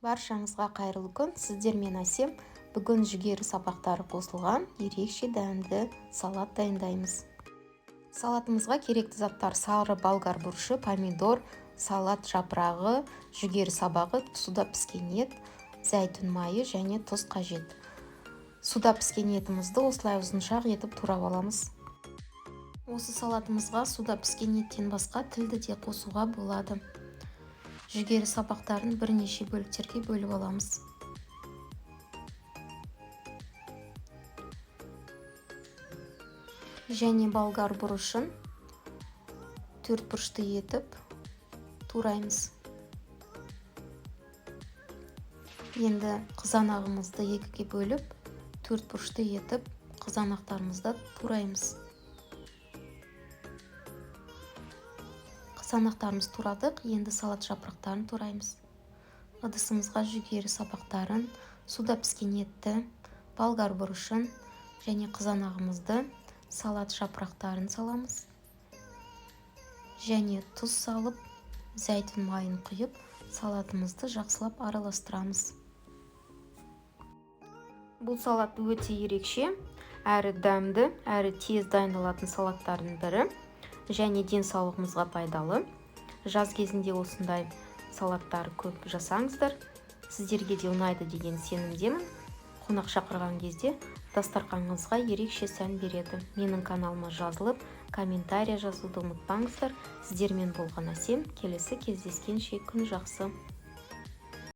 Баршаңызға қайырлы күн! Сіздермен Әсем. Бүгін жүгері сабақтары қосылған ерекше дәмді салат дайындаймыз. Салатымызға керекті заттар: сары болгар бұрышы, помидор, салат жапырағы, жүгері сабағы, суда піскен ет, зәйтүн майы және тұз қажет. Суда піскен етімізді осылай ұзыншақ етіп турап аламыз. Осы салатымызға суда піскен еттен басқа тілді де қосуға болады. Жүгері сабақтарын бірнеше бөліктерге бөліп аламыз. Және болгар бұрышын төрт бұрышты етіп тураймыз. Енді қызанағымызды екіге бөліп, төрт бұрышты етіп қызанақтарымызды тураймыз. Қызанақтарымызды турадық, енді салат жапырақтарын тураймыз. Ыдысымызға жүгері сабақтарын, суда піскен етті, болгар бұрышын және қызанағымызды, салат жапырақтарын саламыз. Және тұз салып, зәйтүн майын құйып, салатымызды жақсылап араластырамыз. Бұл салат өте ерекше, әрі дәмді, әрі тез дайындалатын салаттардың бірі және денсаулығымызға пайдалы. Жаз кезінде осындай салаттар көп жасаңыздар, сіздерге де ұнайды деген сенімдемін. Қонақ шақырған кезде дастарқаныңызға ерекше сән береді. Менің каналыма жазылып, комментария жазуды ұмытпаңыздар. Сіздермен болған Әсем. Келесі кездескенше күн жақсы.